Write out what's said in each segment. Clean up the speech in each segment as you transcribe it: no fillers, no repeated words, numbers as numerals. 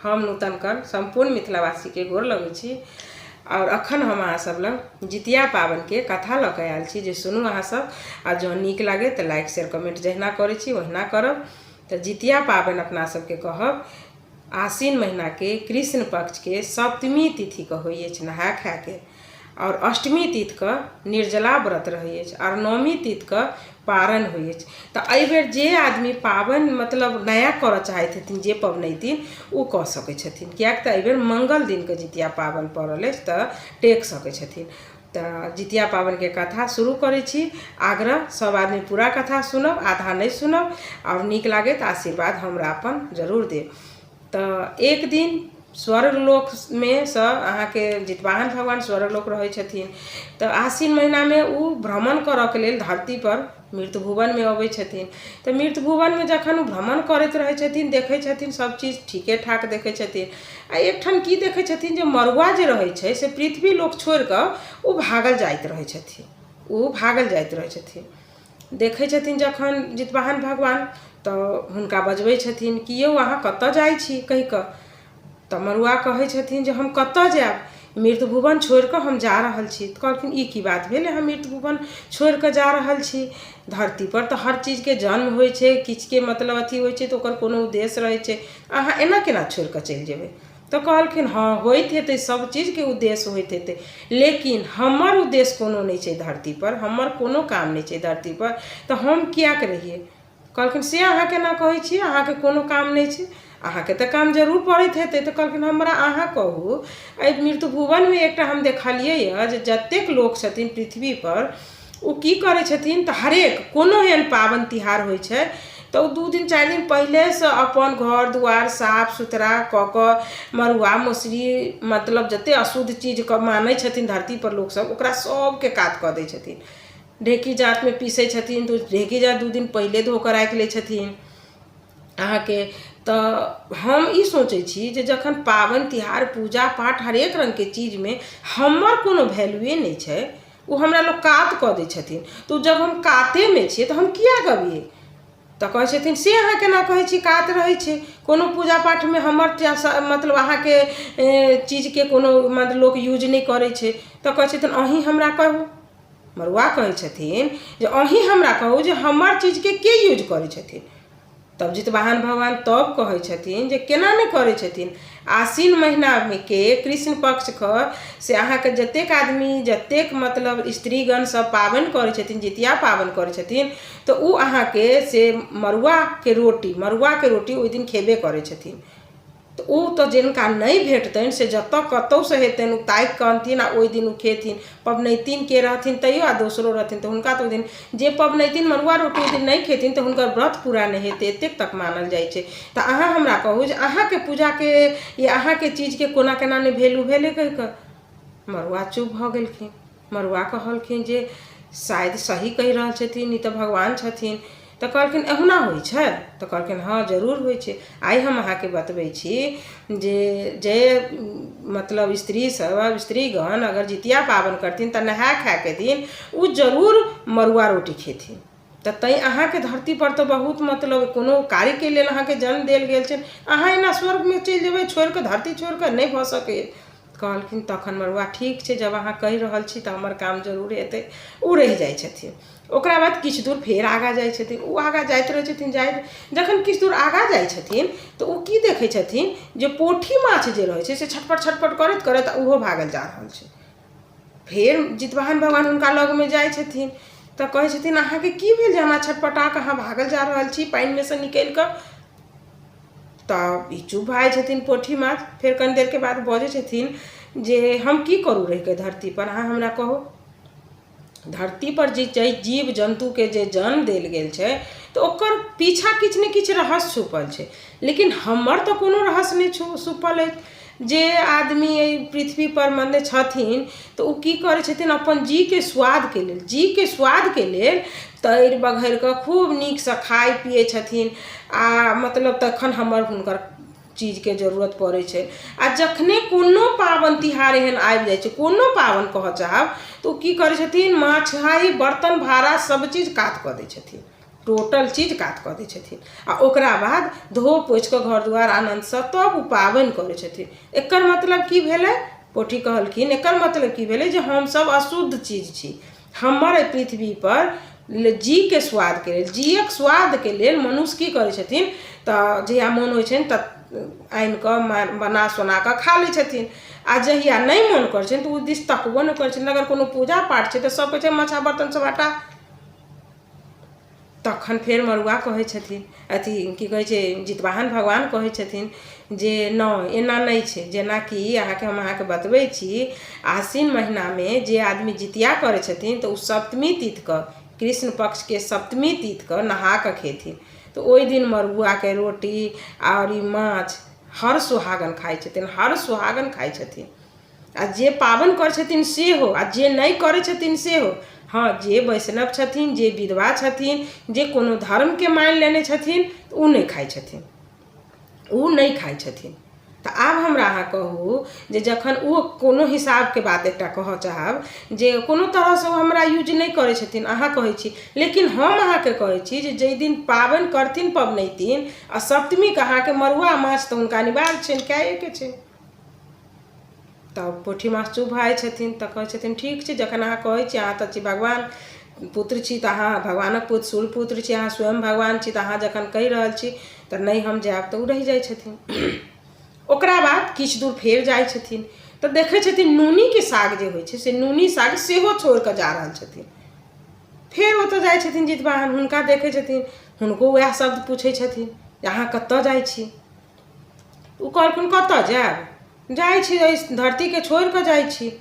हम नूतन कर्ण सम्पूर्ण मिथिलावासीके गोर लगै छी। आओर अखन हम अहाँ सब लग जितिया पाबनिके कथा लऽ कऽ आयल छी जे सुनू अहाँ सब, आ जँ नीक लागै तऽ लाइक शेयर कमेंट जहिना करै छी ओहिना करब। तऽ जितिया पाबनि अपना सबके कहब आश्विन महीनाके कृष्ण पक्षके सप्तमी तिथिके होइ अछि नहाय खायके, आओर अष्टमी तिथिके निर्जला व्रत रहै अछि, आओर नवमी तिथिके पारण होइ अछि। तऽ एहिबेर जे आदमी पाबनि मतलब नया करऽ चाहैत हेथिन, जे पबनैतिन, ओ कऽ सकै छथिन, किएक तऽ एहिबेर मङ्गल दिनके जितिया पाबनि पड़ल अछि तऽ टेक सकै छथिन। तऽ जितिया पाबनिके कथा शुरू करै छी। आग्रह सब आदमी पूरा कथा सुनब, आधा नहि सुनब, आओर नीक लागै तऽ आशीर्वाद हमरा अपन जरूर देब। तऽ एक दिन स्वर्ग लोकमे सँ अहाँके जितवाहन भगवान स्वर्ग लोक रहै छथिन, तऽ आश्विन महिनामे ओ भ्रमण करऽके लेल धरतीपर मृतभुवनमे अबै छथिन। तऽ मृतभुवनमे जखन ओ भ्रमण करैत रहै छथिन, देखै छथिन सब चीज ठीके ठाक देखै छथिन, आ एकठाम की देखै छथिन जे मड़ुआ जे रहै छै से पृथ्वी लोक छोड़िकऽ ओ भागल जाइत रहै छथिन, ओ भागल जाइत रहै छथिन। देखै छथिन जखन जितवाहन भगवान तऽ हुनका बजबै छथिन कि यौ अहाँ कतऽ जाइ छी कहि कऽ। तऽ मड़ुआ कहै छथिन जे हम कतऽ जायब, मृतभुवन छोड़ि कऽ हम जा रहल छी। तऽ कहलखिन ई की बात भेलै, हम मृतभुवन छोड़ि कऽ जा रहल छी? धरतीपर तऽ हर चीजके जन्म होइ छै, किछुके मतलब अथी होइ छै तऽ ओकर कोनो उद्देश्य रहै छै, अहाँ एना केना छोड़ि कऽ चलि जेबै? तऽ कहलखिन हँ होइत हेतै, सब चीजके उद्देश्य होइत हेतै, लेकिन हमर उद्देश्य कोनो नहि छै धरतीपर, हमर कोनो काम नहि छै धरतीपर, तऽ हम किएक रहियै? कहलखिन से अहाँ केना कहै छियै अहाँके कोनो काम नहि छै? अहाँके तऽ काम जरूर पड़ैत हेतै। तऽ कहलखिन हमरा अहाँ कहू, एहि मृतभुवनमे एकटा हम देखलियै यऽ जे जतेक लोक छथिन पृथ्वीपर ओ की करै छथिन, तऽ हरेक कोनो एहन पाबनि तिहार होइ छै तऽ ओ 2 दिन 4 दिन पहिलेसँ अपन घर दुआर साफ सुथरा कऽ कऽ मड़ुआ मसुरी मतलब जतेक अशुद्ध चीजके मानै छथिन धरतीपर लोकसभ, ओकरा सभके कात कऽ दै छथिन। ढेकी जाँतमे पीसै छथिन तऽ ढेकी जाँत 2 दिन पहिले धो कऽ राखि लै छथिन अहाँके। तऽ हम ई सोचै छी जे जखन पाबनि तिहार पूजा पाठ हरेक रङ्गके चीजमे हमर कोनो वैल्यूए नहि छै, ओ हमरा लोक कात कऽ दै छथिन, तऽ जब हम कातेमे छियै तऽ हम किया गबियै? तऽ कहै छथिन से अहाँ केना कहै छी कात रहै छै? कोनो पूजा पाठमे हमर मतलब अहाँके चीजके कोनो मतलब लोक यूज नहि करै छै। तऽ कहै छथिन अहीँ हमरा कहू, मड़ुआ कहै छथिन जे अहीँ हमरा कहू जे हमर चीजके के यूज करै छथिन? तब जितवाहन भगवान तब कहै छथिन जे केना नहि करै छथिन, आश्विन महिनामे के कृष्ण पक्षके से अहाँके जतेक आदमी जतेक मतलब स्त्रीगण सब पाबनि करै छथिन, जितिया पाबनि करै छथिन, तऽ ओ अहाँके से मड़ुआके रोटी, मड़ुआके रोटी ओहि दिन खेबे करै छथिन। तऽ ओ तऽ जिनका नहि भेटतनि से जतऽ कतहुसँ हेतनि ओ ताकि कऽ अनथिन आ ओहि दिन ओ खेथिन। पबनैतिनके रहथिन तैयो आ दोसरो रहथिन तऽ हुनका तऽ ओहि दिन जे पबनैतिन मड़ुआ रोटी ओहि दिन नहि खेथिन तऽ हुनकर व्रत पूरा नहि हेतै, एतेक तक मानल जाइ छै। तऽ अहाँ हमरा कहू जे अहाँके पूजाके या अहाँके चीजके कोना केना नहि वैल्यू भेलै कहि कऽ। मड़ुआ चुप भऽ गेलखिन। मड़ुआ कहलखिन जे शायद सही कहि रहल छथिन, ई तऽ भगवान छथिन। तऽ कहलखिन एहुना होइ छै? तऽ कहलखिन हँ जरूर होइ छै। आइ हम अहाँके बतबै छी जे जे मतलब स्त्री सब स्त्रीगण अगर जितिया पाबनि करथिन तऽ नहाय खायके दिन ओ जरूर मड़ुआ रोटी खेथिन। तऽ तैँ अहाँके धरतीपर तऽ बहुत मतलब कोनो कार्यके लेल अहाँके जन्म देल गेल छै, अहाँ एना स्वर्गमे चलि जेबै छोड़ि कऽ, धरती छोड़ि कऽ? नहि भऽ सकैए। कहलखिन तखन मड़ुआ ठीक छै, जब अहाँ कहि रहल छी तऽ हमर काम जरूर हेतै। ओ रहि जाइ छथिन। ओकरा बाद किछु दूर फेर आगाँ जाइ छथिन। ओ आगाँ जाइत रहै छथिन, जाइत जखन किछु दूर आगाँ जाइ छथिन तऽ ओ की देखै छथिन जे पोठी माछ जे रहै छै से छटपट छटपट करैत करैत ओहो भागल जा रहल छै। फेर जितवाहन भगवान हुनका लगमे जाइ छथिन तऽ कहै छथिन अहाँके की भेल जे हमरा छटपटा कऽ अहाँ भागल जा रहल छी पानिमे सँ निकलि कऽ? तऽ ई चुप भऽ जाइ छथिन पोठी माछ। फेर कनि देरके बाद बजै छथिन जे हम की करू रहिके धरतीपर, अहाँ हमरा कहू। धरतीपर जे जीव जन्तुके जे जन्म देल गेल छै तऽ ओकर पीछा किछु ने किछु रहस्य छुपल छै, लेकिन हमर तऽ कोनो रहस्य नहि छुपल अछि। जे आदमी एहि पृथ्वीपर मने छथिन तऽ ओ की करै छथिन, अपन जीके स्वादके लेल, जीके स्वादके लेल तरि बघरि कऽ खूब नीकसँ खाइ पियै छथिन, आ मतलब तखन हमर हुनकर चीजके जरूरत पड़ै छै। आ जखने कोनो पाबनि तिहार एहन आबि जाइ छै, कोनो पाबनि कहऽ चाहब, तऽ ओ की करै छथिन, माछ हाइ बर्तन भाड़ा सभचीज कात कऽ दै छथिन, टोटल चीज कात कऽ दै छथिन आ ओकरा बाद धो पोछि कऽ घर दुआर आनन्दसँ तब ओ पाबनि करै छथिन। एकर मतलब की भेलै? पोठी कहलखिन, एकर मतलब की भेलै जे हमसभ अशुद्ध चीज छी। हमर एहि पृथ्वीपर जीके स्वादके लेल, जीयक स्वादके लेल मनुष्य की करै छथिन तऽ जहिया मोन होइ छनि तऽ आनि कऽ बना सोना कऽ खा लै छथिन आ जहिया नहि मोन करै छनि तऽ ओ दिस तकबो नहि करै छथिन। अगर कोनो पूजा पाठ छै तऽ सभ कहै छै माछा बर्तन सभ हटा। तखन फेर मड़ुआ कहै छथिन, अथी की कहै छै, जितवाहन भगवान कहै छथिन जे नहि, एना नहि छै। जेनाकि अहाँके हम अहाँके बतबै छी, आश्विन महिनामे जे आदमी जितिया करै छथिन तऽ ओ सप्तमी तिथिके, कृष्ण पक्षके सप्तमी तिथिके नहा कऽ खेथिन, तऽ ओहि दिन मड़ुआके रोटी आओर ई माछ हर सुहागन खाइ छथिन, हर सुहागन खाइ छथिन। आ जे पाबनि करै छथिन सेहो आ जे नहि करै छथिन सेहो। हँ, जे वैष्णव छथिन, जे विधवा छथिन, जे कोनो धर्मके मानि लेने छथिन, ओ नहि खाइ छथिन, ओ नहि खाइ छथिन। तऽ आब हमरा अहाँ कहू जे जखन ओ कोनो हिसाबके बात एकटा कहऽ चाहब जे कोनो तरहसँ ओ हमरा यूज नहि करै छथिन अहाँ कहै छी, लेकिन हम अहाँके कहै छी जे जाहि दिन पाबनि करथिन पबनैतिन आ सप्तमीके अहाँके मड़ुआ माछ तऽ हुनका अनिवार्य छनि, खाइएके छनि। तब पोठी माछ चुप भऽ जाइ छथिन तऽ कहै छथिन ठीक छै, जखन अहाँ कहै छी, अहाँ तऽ छी भगवान पुत्र छी, तऽ अहाँ भगवानक पुत्र, सूर्य पुत्र छी, अहाँ स्वयं भगवान छी, तऽ अहाँ जखन कहि रहल छी तऽ नहि हम जायब। तऽ ओ रहि जाइ छथिन। ओकरा बाद किछु दूर फेर जाइ छथिन तऽ देखै छथिन नूनीके साग जे होइ छै से नूनी साग सेहो छोड़ि कऽ जा रहल छथिन। फेर ओतऽ जाइ छथिन जितवाहन, हुनका देखै छथिन, हुनको उएह शब्द पूछै छथिन जे अहाँ कतऽ जाइ छी? ओ कहलखिन कतऽ जायब, जाइ छी एहि धरतीके छोड़ि कऽ जाइ छी।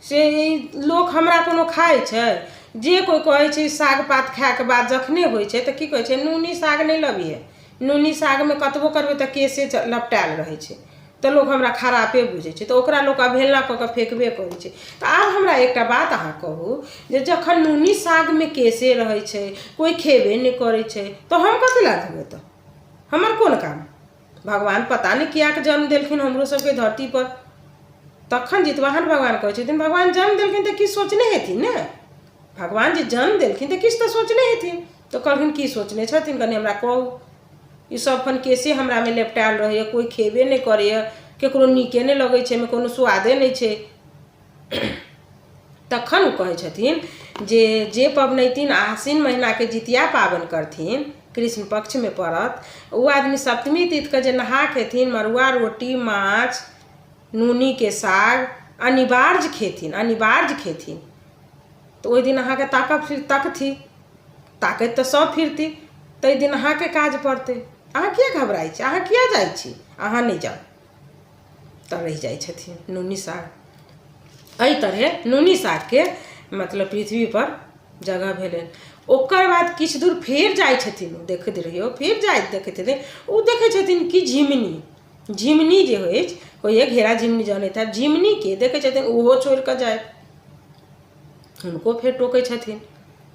से ई लोक हमरा कोनो खाइ छै? जे कोइ कहै छै साग पात खायके बाद जखने होइ छै तऽ की कहै छै, नूनी साग नहि लबिहे, नूनी सागमे कतबो करबै तऽ केसे लपटायल रहै छै, तऽ लोक हमरा खरापे बुझै छै, तऽ ओकरा लोक अवहेलना कऽ कऽ फेकबे करै छै। तऽ आब हमरा एकटा बात अहाँ कहू जे जखन नूनी सागमे केसे रहै छै, कोइ खेबे नहि करै छै, तऽ हम कथी लए धोबै? तऽ हमर कोन काम? भगवान पता नहि कियाक जन्म देलखिन हमरो सबके धरती पर। तखन जितवाहन भगवान कहै छथिन, भगवान जन्म देलखिन तऽ किछु सोचने हेथिन ने, भगवान जे जन्म देलखिन तऽ किछु तऽ सोचने हेथिन। तऽ कहलखिन की सोचने छथिन, कनि हमरा कहू। ई सब खन केसे हमरामे लेपटायल रहैए, कोइ खेबे नहि करैए, ककरो नीके नहि लगै छै, एहिमे कोनो स्वादे नहि छै। तखन ओ कहै छथिन जे जे पबनैतिन आश्विन महिनाके जितिया पाबनि करथिन, कृष्ण पक्षमे पड़त, ओ आदमी सप्तमी तिथिके जे नहा खेथिन, मड़ुआ रोटी माछ नूनीके साग अनिवार्य खेथिन, अनिवार्य खेथिन। तऽ ओहि दिन अहाँके ताकब फिर तकथी, ताकैत तऽ सभ फिरती, ताहि दिन अहाँके काज पड़तै। अहाँ किया घबराइ छी, अहाँ किया जाइ छी, अहाँ नहि जाउ। तऽ रहि जाइ छथिन नूनी साग। एहि तरहे नूनी सागके मतलब पृथ्वीपर जगह भेलनि। ओकर बाद किछु दूर फेर जाइ छथिन, देखैत रहियौ, फेर जाइत देखैत हेथिन, ओ देखै छथिन कि झिमनी, झिमनी जे होइ अछि, होइए घेरा झिमनी जनैत हैब, झिमनीके देखै छथिन ओहो छोड़ि कऽ जाइत। हुनको फेर टोकै छथिन,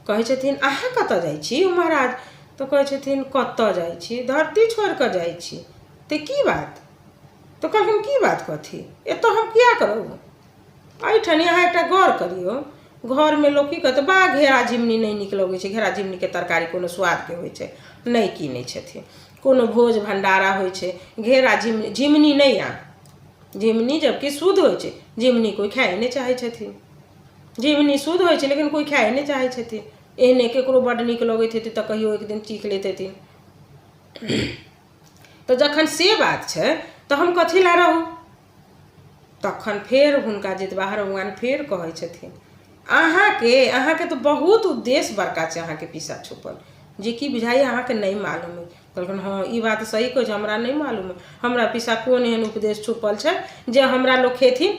कहै छथिन अहाँ कतऽ जाइ छी यौ महाराज? तऽ कहै छथिन कतऽ जाइ छी, धरती छोड़ि कऽ जाइ छी। तऽ की बात? तऽ कहलखिन की बात कथी, एतऽ हम किएक रहू, एहिठाम अहाँ एकटा गौर करियौ, घरमे लोक की कहतै, बा घेरा झिमनी नहि नीक लगै छै, घेरा झिमनीके तरकारी कोनो स्वादके होइ छै नहि, कीनै छथिन। कोनो भोज भण्डारा होइ छै, घेरा झिमनी, झिमनी नहि आन, झिमनी जबकि शुद्ध होइ छै, झिमनी कोइ खाइ नहि चाहै छथिन। झिमनी शुद्ध होइ छै लेकिन कोइ खाइ नहि चाहै छथिन। एहने ककरो बड्ड नीक लगैत हेतै तऽ कहियो एक दिन चीख लैत हेथिन। तऽ जखन से बात छै तऽ हम कथी लए रहू? तखन फेर हुनका जितवाहन भगवान फेर कहै छथिन अहाँके, अहाँके तऽ बहुत उद्देश्य बड़का छै अहाँके पीछा छुपल, जे कि बुझाइए अहाँके नहि मालूम अइ। कहलखिन हँ ई बात सही कहै छै, हमरा नहि मालूम अइ हमरा पीछा कोन एहन उपदेश छुपल छै जे हमरा लोक खेथिन।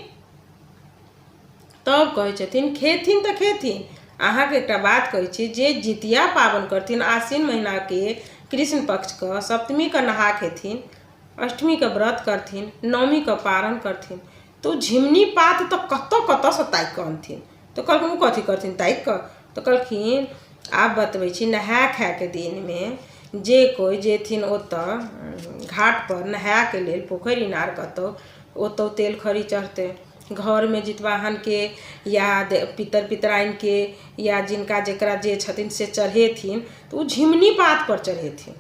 तब कहै छथिन खेथिन तऽ खेथिन, अहाँके एकटा बात कहै छी, जे जितिया पाबनि करथिन आश्विन महिनाके कृष्ण पक्षके सप्तमीके नहा खेथिन, अष्टमीके व्रत करथिन, नवमीके पारण करथिन, तऽ ओ झिमनी पात तऽ कतऽ कतऽसँ ताकि कऽ अनथिन। तऽ कहलखिन ओ कथी करथिन ताकि कऽ? तऽ कहलखिन आब बतबै छी, नहाय खायके दिनमे जे कोइ जेथिन ओतऽ घाटपर नहायके लेल, पोखरि इनार कतहु, ओतऽ तेल खरी चढ़तै। घरमे जितवाहनके या पितर पितराइनके या जिनका जकरा जे छथिन से चढ़ेथिन तऽ ओ झिमनी पातपर चढ़ेथिन।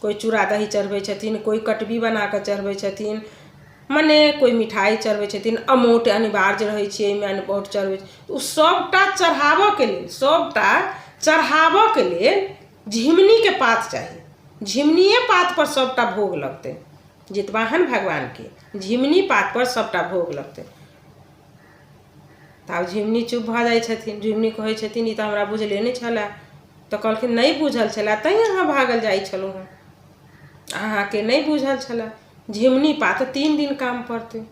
कोइ चूड़ा दही चढ़बै छथिन, कोइ कटबी बना कऽ चढ़बै छथिन, मने कोइ मिठाइ चढ़बै छथिन। अमोट अनिवार्य रहै छै एहिमे, अमोट चढ़बै ओ सभटा चढ़ाबऽके लेल, सभटा चढ़ाबऽके लेल झिमनीके पात चाही। झिमनिए पातपर सभटा भोग लगतै। जितवाहन भगवानके झिमनी पातपर सभटा भोग लगतै। तऽ आब झिमनी चुप भऽ जाइ छथिन। झिमनी कहै छथिन, ई तऽ हमरा बुझले नहि छलए। तऽ कहलखिन, नहि बुझल छलए तैँ अहाँ भागल जाइ छलहुँ हेँ, अहाँके नहि बुझल छलए। झिमनी पात 3 दिन काम पड़तै।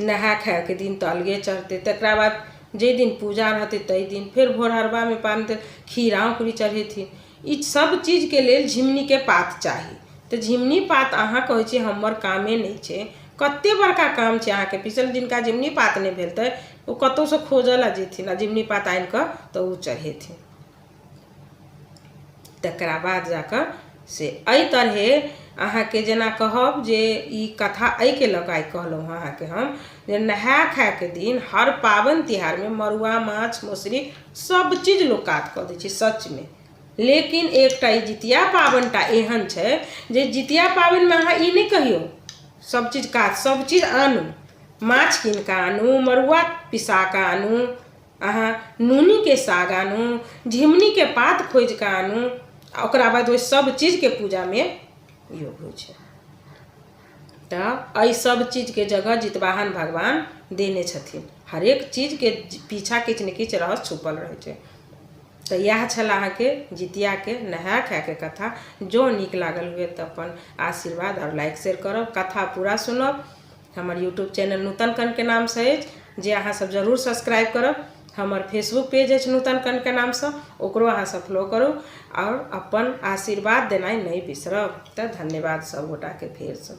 नहाय खायके दिन तऽ अलगे चढ़तै, तकरा बाद जाहि दिन पूजा रहतै ताहि दिन फेर भोरहरबामे पान खीरा औंकुरी चढ़ेथिन। ई सब चीजके लेल झिमनीके पात चाही। तऽ झिमनी पात अहाँ कहै छियै हमर कामे नहि छै, कते बड़का काम छै अहाँके पिसल। जिनका झिमनी पात नहि भेलतै ओ कतहुसँ खोजऽ लए जेथिन आ झिमनी पात आनि कऽ तऽ ओ चढ़ेथिन। तकरा बाद जाकऽ से एहि तरहे अहाँके जेना कहब जे ई कथा एहिके लऽ कऽ आइ कहलहुँ हँ अहाँके हम जे नहाय खायके दिन हर पाबनि तिहारमे मड़ुआ माछ मसुरी सब चीज लोक कात कऽ दै छै सचमे। लेकिन एकटा ई जितिया पाबनि टा एहन छै जे जितिया पाबनिमे अहाँ ई नहि कहियौ सब चीज कात, सब चीज आनू, माछ कीन कऽ आनू, मड़ुआ पिसा कऽ आनू, अहाँ नूनीके साग आनू, झिमनीके पात खोजि कऽ आनू, आ ओकरा बाद ओहि सब चीजके पूजामे योग होइ छै। तऽ एहि सब चीजके जगह जितवाहन भगवान देने छथिन। हरेक चीजके पीछा किछु ने किछु रहस्य छुपल रहै छै। तऽ इएह छल अहाँके जितियाके नहाय खायके कथा। जँ नीक लागल हुए तऽ अपन आशीर्वाद आओर लाइक शेयर करब, कथा पूरा सुनब। हमर यूट्यूब चैनल नूतन कणके नामसँ अछि जे अहाँसभ जरूर सब्सक्राइब करब। हमर फेसबुक पेज अछि नूतन कणके नामसँ, ओकरो अहाँसभ फॉलो करू आओर अपन आशीर्वाद देनाइ नहि बिसरब। तऽ धन्यवाद सभगोटाके फेरसँ।